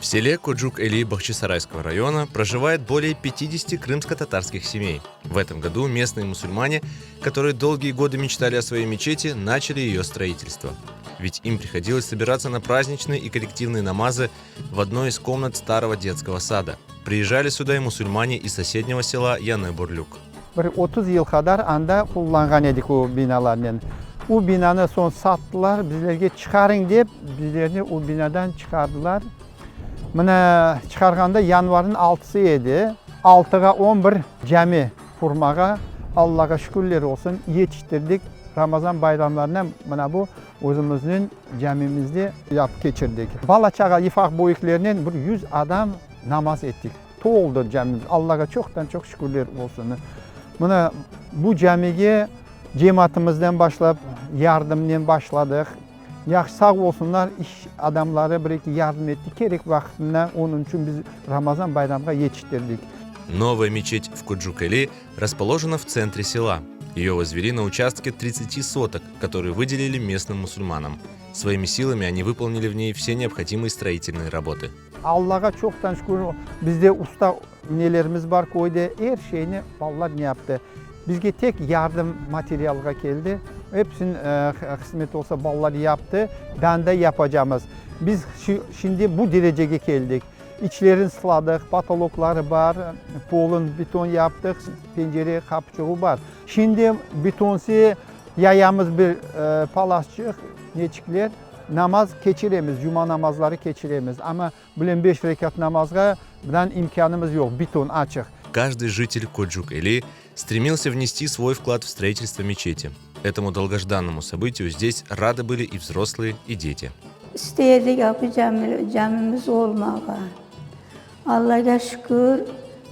селе Коджук-Эли Бахчисарайского района проживает более 50 крымско-татарских семей. В этом году местные мусульмане, которые долгие годы мечтали о своей мечети, начали ее строительство. Ведь им приходилось собираться на праздничные и коллективные намазы в одной из комнат старого детского сада. Приезжали сюда и мусульмане из соседнего села Яны-Бурлюк. Bir 30 yıl qadar anda qullanğan edik o binalarnen. O binanı soñ sattılar, bizlerge çıqarıñ dep, bizlerni o binadan çıqardılar. Mına çıqarğanda yanvarnıñ altısı edi. Altığa 11 cami qurmağa, Allağa şükürler olsun, yetiştirdik. Ramazan bayramlarına mına bu özümizniñ camimizde yapıp keçirdik. Bala-çağa, ufaq büyüklernen bir 100 adam namaz ettik. Toldı camimiz, Allağa çoqtan-çoq şükürler olsun. Mına bu camige cemaatımızdan başlap yardımnen başladıq. Yahşı, sağ olsunlar, iş adamları bir-eki yardım etti kerek vaqtında, onıñ içün biz Ramazan bayramğa yetiştirdik. Новая мечеть в Коджук-Эли расположена в центре села. Ее возвели на участке 30 соток, которые выделили местным мусульманам. Своими силами они выполнили в ней все необходимые строительные работы. Allağa çoqtan şükür, bizde usta nelerimiz bar köyde, er şeyni balalar ne yaptı. Bizge tek yardım materialğa keldi. Episini qısmet olsa balalar yaptı, daa da yapacamız. Biz şimdi bu derecege keldik. İçlerini sıladıq, potolokları bar, polın beton yaptıq, pencere, qapıçığı bar. Şimdi betonsı yayamız bir palasçıq, neçikler. Namaz keçiremiz, cuma namazları keçiremiz, amma bilen beş rekat namazğa birden imkânımız yoq, beton açıq. Каждый житель Коджук-Эли стремился внести свой вклад в строительство мечети. Этому долгожданному событию здесь рады были и взрослые, и дети. İsteydik bu cami, camimiz olmağa. Allağa şükür,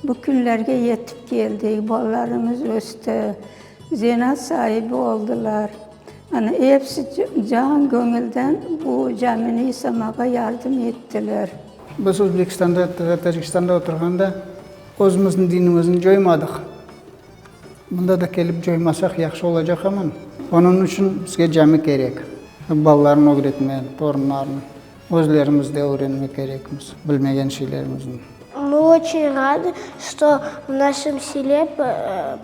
bu künlerge yetip keldik, balalarımız östi, zenaat saibi oldılar. Ana, episi can göñülden bu camini yasamağa yardım ettiler. Biz Özbekistanda, Tacikistanda oturğanda özümizniñ dinimizni coymadıq. Mında da kelip coymasaq yahşı olacaq amma, onıñ içün bizge cami kerek. Balalarnı ögretme, torunlarnı, özlerimiz de ögrenmek kerekmiz bilmegen şeylerimizni. Мы очень рады, что в нашем селе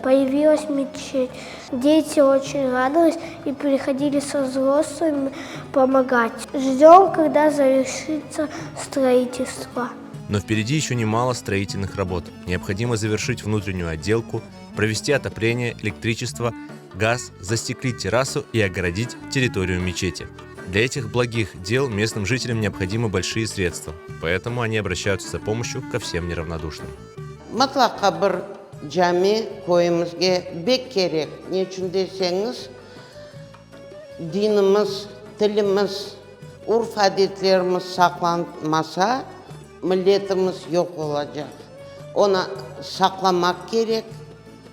появилась мечеть. Дети очень радовались и приходили со взрослыми помогать. Ждем, когда завершится строительство. Но впереди еще немало строительных работ. Необходимо завершить внутреннюю отделку, провести отопление, электричество, газ, застеклить террасу и огородить территорию мечети. Для этих благих дел местным жителям необходимы большие средства, поэтому они обращаются за помощью ко всем неравнодушным. Mıtlaqa bir cami köyümizge bek kerek. Neçün deseñiz, dinimiz, tilimiz, urf-adetlerimiz saqlanmasa, milletimiz yoq olacaq. Onı saqlamaq kerek,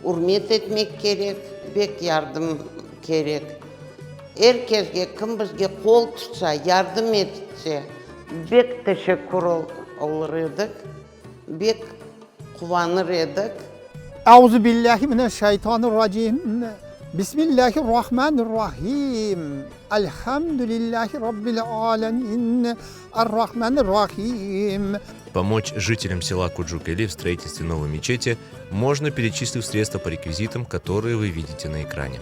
ürmet etmek kerek, bek yardım kerek. Er kesge, kim bizge qol tutsa, yardım etse, bek teşekkür olur edik, bek quvanır edik. Euzu billahi mineşşeytanirracim. Bismillahirrahmanirrahim. Elhamdülillahi rabbil alemin. Errahmanirrahim. Помочь жителям села Куджук-Эли в строительстве новой мечети можно, перечислив средства по реквизитам, которые вы видите на экране.